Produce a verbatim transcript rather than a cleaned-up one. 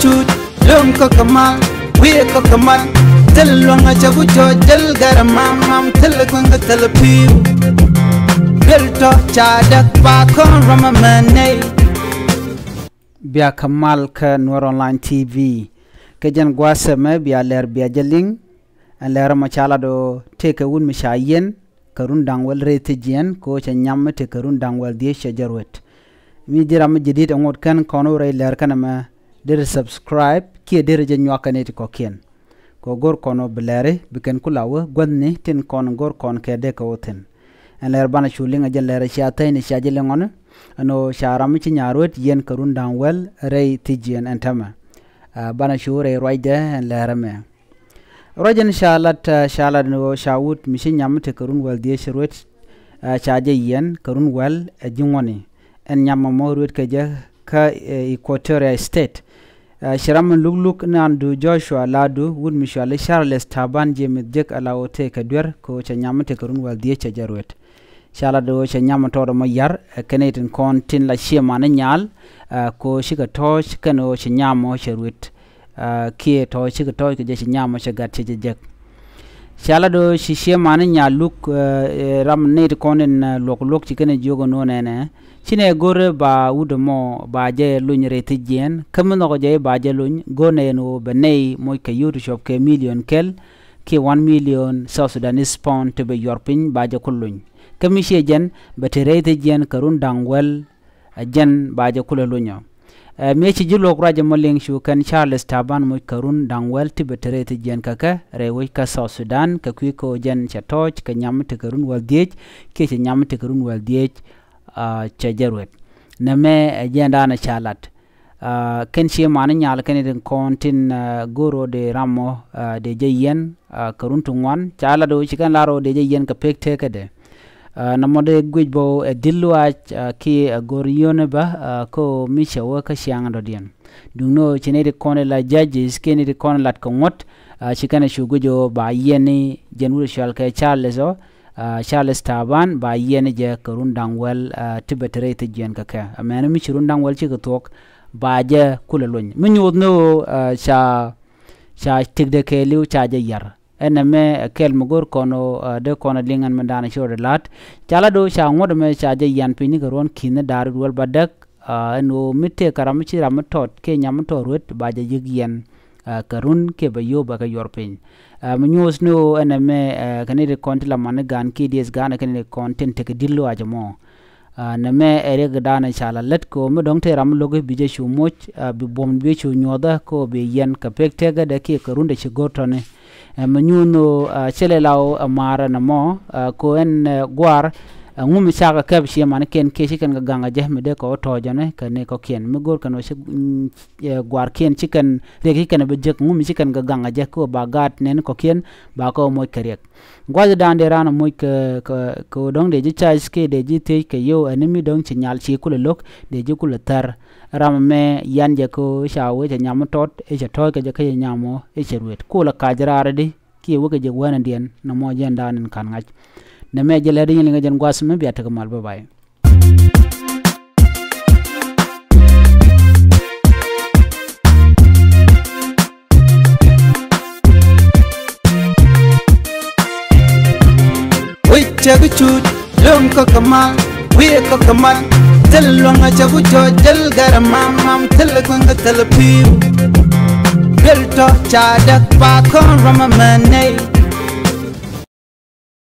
Cut luŋ kä kɛ mal, wi̱i̱ kä kɛ mal. Thil luŋ a cɛ ku cɔ jäl gɛr mam mam, thil kueŋ kä thil pi̱w. Thil tɔ ca däk pa kɔn rɔm a mɛ nɛy. Bia kɛ mal kä Nuer Online T V. Kɛ jɛn gua̱a̱th ɛmɛ bia lɛr bia jɛ liŋ. Ɛn lɛr ɛmɔ ca lat ɣöö tëëkɛ wut mi ca yiɛn kɛ run da̱ŋ wäl rɛy thiec jiɛn, kɛ ɣöö cɛ nyam mi tëëkɛ run da̱ŋ wäl dhieec cɛ jɛ ruet. Mi ji̱ ram mi ji̱ di̱t ɛŋot kɛn kɔn wä rɛy lɛr kɛn ɛmɛ, derɛ subscribe kiɛ derɛ jɛ nyuak kɛ nɛy ti kɔ̱kiɛn. Kɛ ɣöö go̱r kɔn wä bi lɛri bi kɛn ku la wä guäthni tin kɔn go̱r kɔn kɛ dee kɛ wä thi̱n. Ɛn lɛr banɛ cu liŋ ɛ jɛn lɛr cia thäcni cia ji̱ liŋɔni. Ɛn ɣöö ca ram mi ci nyaar ruet yiɛn kɛ run da̱ŋ wäl rɛy thiec jiɛn ɛn täämɛ. Aa, banɛ cu rɛy ruacdɛ ɛn lɛr ɛmɛ. Ruac in ca lat, ɛ, ca lat ni ɣöö ca wut mi ci nyam mi tekɛ run wäl dhieec ruet, ɛ, ca jɛ yiɛn kɛ run wäl ɛ ji̱ ŋuɔ̱ni. Ɛn nyam ɛmɔ ruet kɛ jɛ kä, ɛ, Equatoria State. Ɛ, ci ram mi lukluk ni Andu Joshua Ladu, wut mi cɔali Charles Taban James Jek, ala ɣöö tëëkɛ duer kɛ ɣöö cɛ nyam mi tekɛ run wäl dhieec cɛ jɛ ruet. Ca lat ɣöö cɛ nyam mi tɔɔt ɛmɔ yar, ɛ, kɛn i̱ tin kɔn tin la ciëmani nyaal, ɛ, kɛ ɣöö cikɛ tɔ̱ɔ̱c kɛn ɣöö cɛ nyam ɔ cɛ ruet. Aa, kiɛ tɔ̱ cikɛ tɔ̱ kɛ jɛ ci nyam ɔ cɛ gat cɛ jɛ jek. Ca lat ɣöö ci ciëmani nyaal luk, ɛ, ɛ, ram nɛy ti kɔn in, ɛ, luɔk luɔk ci kɛn jiök ɛn ɣöö nɛnɛ, ci nɛ go̱rɛ ba wut ɛmɔ ba jɛ lony rɛy thiec jiɛn, kä mi nhɔkɛ jɛ i̱ ba jɛ lony, go̱r nɛ ɛn ɣöö bɛ nɛy moc kɛ yio̱w ti cuɔp kɛ million kɛl kiɛ one million South Sudanese pound ti bɛ yuɔr piny ba jɛ ku lony. Kä mi ciɛ jɛn bɛ te rɛy thiec jiɛn kɛ run da̱ŋ wäl, ɛ, jɛn ba jɛ kulɛ lony ɔ. Ɛ, mëë ci ji̱ luɔk ruac ɛmɔ liŋ cu kɛn Charles Taban moc kɛ run da̱ŋ wäl ti bɛ te rɛy thiec jiɛn kɛ kɛ rɛy wec kä South Sudan kɛ kui̱ kɛ ɣöö jɛn cɛ tɔ̱ɔ̱c kɛ nyam mi tekɛ run wäl dhieec kiɛ cɛ nyam mi tekɛ run wäl dhieec, aa, cɛ jɛ ruet. Nɛmɛ ɛ jɛn daanɛ ca lat. Aa, kɛn ciëmani nyaal kɛn i̱ tin kɔn tin, aa, go̱r ɣöö dee ram ɔ, aa, dee jɛ yiɛn, aa, kɛ run ti ŋuan. Ca lat ɣöö ci kɛn lar ɣöö dee jɛ yiɛn kɛ pek tekädɛ. Aa, nɔmɔ dee guic bä ɛ dhil luaac, aa, kiɛ ɛ go̱r yio̱o̱ni bä, aa, kä ɣöö mi cɛ wä kä ciaŋ dɔ̱diɛn. Duundɛ ɣöö ci nɛy ti kɔn ila judges kiɛ nɛy ti kɔn lat kɛ ŋuɔ̱t, aa, ci kɛn ɛ cu guic ɣöö ba yiɛn i̱ jɛn wut ɛ cɔal kɛ Charles ɔ, aa, Charles Taban ba yiɛn i̱ jɛ kɛ run da̱ŋ wäl, aa, ti bɛ te rɛy thiec jiɛn kɛ kɛ. Amäni mi ci run da̱ŋ wäl cikɛ thuɔ̱k ba jɛ kulɛ lony. Mi nyuuth ni ɣöö, aa, ca, ca tëkdɛ kɛɛliw ca jɛ yar. Ɛn ɛmɛ ɛ kɛl mi go̱r kɔn ɣöö, ɛ, dee kɔn ɛ liŋ ɛn mɛn da̱a̱n ɛ ci rɔ dee la̱t. Ca lat ɣöö ca ŋuɔ̱t ɛmɛ ca jɛ yian piny ni kɛ ruɔ̱n ki̱n ni da̱a̱r duel ba däk, ɛ, ɛn ɣöö mi tëëkɛ ram mi ci ram mi tɔt kiɛ nyam mi tɔt ruet ba jɛ yiëk yiɛn, ɛ, kɛ run kiɛ bɛ yio̱w bɛ kɛ yuɔr piny. Ɛ, mi nyuɔ̱th ni ɣöö ɛn ɛmɛ, ɛ, kɛ ni ri kɔn ti la man ni ga̱a̱n kiɛ dieth ga̱a̱n ɛ kɛ ni ri kɔn tin tekɛ di̱t luaac ɛmɔ. Aa, nɛmɛ ɛ riɛk da̱a̱n ɛ ca la lät kɛ ɣöö mi dɔ̱ŋ tëë ram mi lo̱k i̱ bi jɛ cu moc, aa, bi buɔ̱m bi cu nyuɔ̱thä kɛ ɣöö bi yiɛn kɛ pek tëkädɛ kiɛ kɛ rundɛ ci go̱r tɔ̱ni. Ɛ, mi nyuuth ni ɣöö, aa, cɛ lɛ la ɣöö ɛ maarä nɛmɔ, aa, kɛ ɣöö ɛn, ɛ, gua̱a̱r, ɛ, ŋu mi cakɛ kɛp ciëmanikiɛn kiɛ ci kɛn kɛ gaŋ ɛ jɛ mi dee kɛ ɣöö tɔ̱ɔ̱cäni kɛ ni kɔ̱kiɛn. Mi go̱r kɛn ɣöö ci, mm, ɛ, gua̱a̱rkiɛn ci kɛn riɛk ci kɛn bi jek ŋu mi ci kɛn kɛ gaŋ ɛ jɛ kɛ ɣöö ba gaat nɛn kɔ̱kiɛn ba kɛ ɣöö moc kɛ riɛk. Gua̱cdan dee raan a moc kɛ, kɛ, kɛ ɣöö dɔ̱ŋ dee ji̱ ca̱c kiɛ dee ji̱ thiec kɛ yio̱w ɛn ni mi dɔ̱ŋ ci nyal ci kulɛ lo̱k dee ji̱ kulɛ thär. Ram ɛmɛ yian jɛ kɛ ɣöö ca wee cɛ nyam mi tɔt i̱ cɛ tɔ̱ɔ̱c kɛ jɛ kä cɛ nyam ɔ i̱ cɛ ruet. Kulɛ kac raar i̱di kiɛ wekɛ jɛ wänädiɛn nɔmɔ jɛn daan in ka̱n ŋa̱c. Nɛmɛ jɛ lɛt in liŋ ɛ jɛn gua̱th mi bia tekɛ mal bä bay. Wi̱c cɛ bi cut luŋ kä kɛ mal, wi̱i̱ kä kɛ mal. Thil luaŋ a cɛ bi cɔ jäl gɛr mam mam, thil kueŋ kä thil pi̱w. Duel tɔ ca däk pa kɔn rɔm a mɛ nɛy.